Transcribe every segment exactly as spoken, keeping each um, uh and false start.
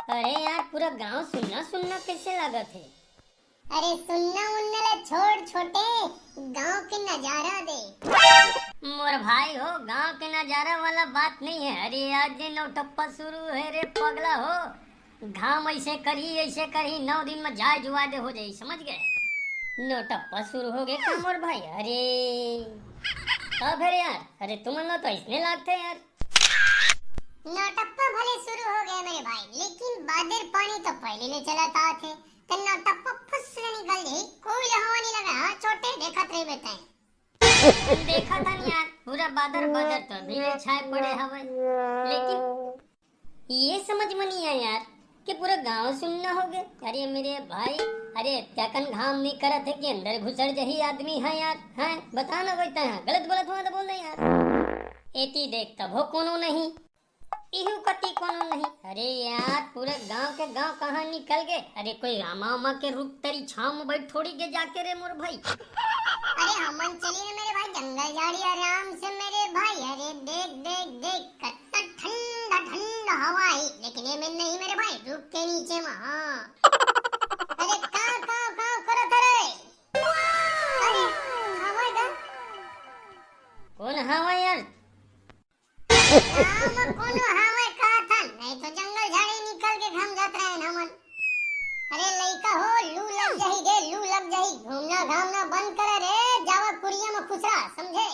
अरे यार, पूरा गांव सुन्ना सुन्ना कैसे लागत हे? अरे सुन्ना उन्ना ला छोड़ छोटे, गांव के नजारा दे। मोर भाई हो, गांव के नजारा वाला बात नहीं है। अरे आज जे नौटप्पा शुरू है रे पगला हो, घाम ऐसे करही, ऐसे करही, नौ दिन में जाय जुवाय दे हो जाही, समझ गए? नौटप्पा शुरू हो गए का मोर भाई? अरे तब फिर यार, अरे तुमन ला तो ऐसने लागथे यार। नौटप्पा भले शुरू हो गए मेरे भाई, लेकिन बादर पानी तो पहले ले चलत आत हे। त नौटप्पा फुस ले निकल जाही, कोई हवा नहीं लगा। हाँ छोटे, देखत रहिबे तैं। देखत हन यार, पूरा बादर बादर तो अभी ले छाए पड़े हवय, लेकिन ये समझ में नहीं आया यार कि पूरा गांव सुन्ना हो गए। अरे मेरे भाई, अरे अत्याकन घाम नहीं करत है कि अंदर घुसर जही आदमी है यार, हैं? बता ना कोई तैं, गलत बोलत हुआ तो बोल दे यार। एती देख तभो कोनो नहीं, इहू कती कोनो नहीं। अरे यार, पूरे गांव के गांव कहाँ निकल गए? अरे कोई रामा उमा के रुख तरी छांव में बैठ थोड़ी के जाके रे मोर भाई। अरे हमन चली ना मेरे भाई, जंगल झाड़ी आराम से मेरे भाई। अरे देख देख देख, कत्ता ठंडा ठंडा हवा है, लेकिन ये में नहीं मेरे भाई, रुख के नीचे में। हाँ। अरे काव काव काव करत रे? अरे हवा गा। कौन हवा यार? गाँव में कोनो हवय कहत हन, नहीं तो जंगल झाड़ी निकल के घम जात रहे हमन। अरे लइका हो, लू लग जाही रे, लू लग जाही। घूमना घामना बंद करे रे, जावा कुरिया में खुसरा, समझे?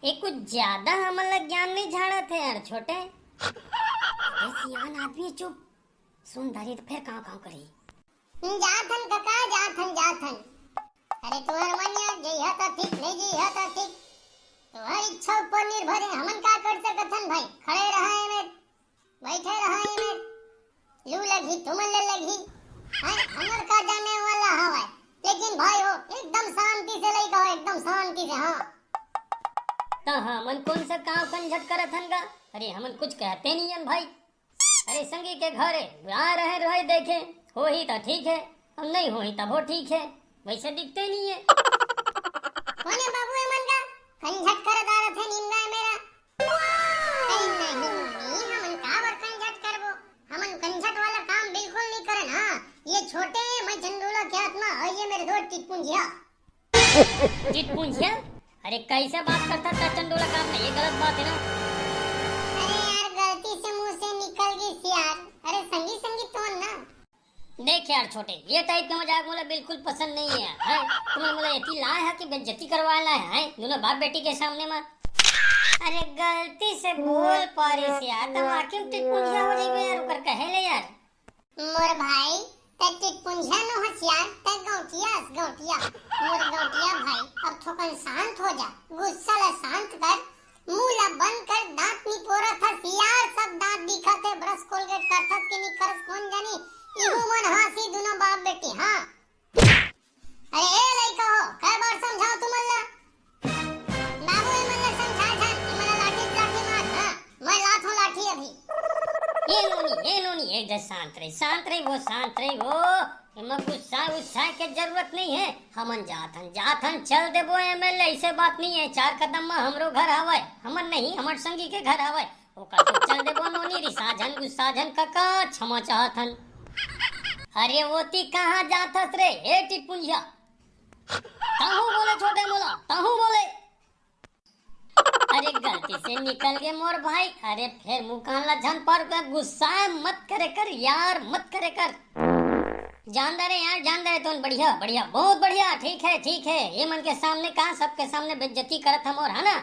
ये कुछ ज्यादा हमन ला ज्ञान नहीं झाड़त है यार छोटे। अरे सियान आदमी चुप, सुन धरी तो फिर कांव कांव करही। जात हन कका, जात हन, जात हन। अरे तुहर मन यार, जइहा त ठीक, नहीं जइहा त ठीक। तुहर इच्छा ऊपर निर्भर है, हमन का कर सकत हन भाई? खड़े रहा एमे, बैठे रहा एमे। लू लगही, तुमन ले लगही। हैं, हमर का जाने वाला हवय। लेकिन भाई हो, एकदम शांति से लइका हो, एकदम शांति से, हाँ। त हमन कौन सा कांव कंझट करत हन गा? अरे हमन कुछ कहते नहीं हन भाई। अरे संगी के घरे बुला रहे रहे देखे, होही त ठीक है, अब नहीं होही तभो ठीक है, वैसे दिखते नहीं है। कोने बाबू एमन का कंझट कर डारत है नींदा है मेरा। अरे नहीं, नहीं, हमन काबर कंझट करबो? हमन कंझट वाला काम बिल्कुल नहीं करन। हाँ, ये छोटे मैं चंडोला के आत्मा और ये मेरे दो टिटपुंजिया। टिटपुंजिया? अरे कैसे बात करता था चंडोला का आपने? ये गलत बात है ना। अरे यार, गलती से मुंह से निकल गई सी यार। अरे संगी संगी तो ना। देख यार छोटे, ये टाइप के मजाक मोला बिल्कुल पसंद नहीं है, हैं? तुमन मोला एती लाए है कि बेइज्जती करवाए लाए है, हैं? दोनों बाप बेटी के सामने में। अरे गलती से बोल पारे से यार, तुम आखिर टिटपुंजिया हो जाइबे यार, ओकर कहे ले यार। मोर भाई, तै टिटपुंजिया नो हस यार, तै गौंटिया हस, गौंटिया। मोर गौंटिया भाई, अब थोकन शांत हो जा, गुस्सा ला शांत कर, मुंह ला बंद कर, दांत निपोरत हस यार, सब दांत दिखत हे, brush Colgate करथस कि नहीं करस कोन जानी, इहू मन हाँसी दुनो बाप बेटी, हाँ। अरे ए लइका हो, कै बार समझाओ तुमन ला? बाबू, एमन ला समझा झन, एमन ला लाठी, लाठी मार, हाँ, मैं लात हूँ लाठी अभी। ए नोनी, ए नोनी, एक जगह शांत रही, शांत रही वो, शांत रही वो। एमा गुस्सा उस्सा के जरूरत नहीं है। हमन जात हन, जात हन, चल देबो एमएलए, ऐसे बात नहीं है। चार कदम में हमरो घर हवय, हमन नहीं, हमर संगी के घर हवय, ओकर से चल देबो नोनी, रिसा झन, गुस्सा झन कका, क्षमा चाहत हन। अरे ओती कहाँ जात हस रे, ए टिटपुंजिया? तहूँ बोले छोटे मोला, तहूँ बोले। अरे गलती से निकल गए मोर भाई। अरे फेर मुँह कान ला झन पर के गुस्सा मत करे कर यार, मत करे कर। जान दे रे यार, जान दे रे, तुम बढ़िया, बढ़िया, बहुत बढ़िया, ठीक है, ठीक है। ये मन के सामने का, सबके सामने बेइज्जती करत हम और, है ना?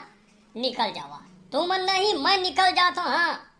निकल जावा। तुमन नहीं, मैं निकल जाता हूँ, हाँ।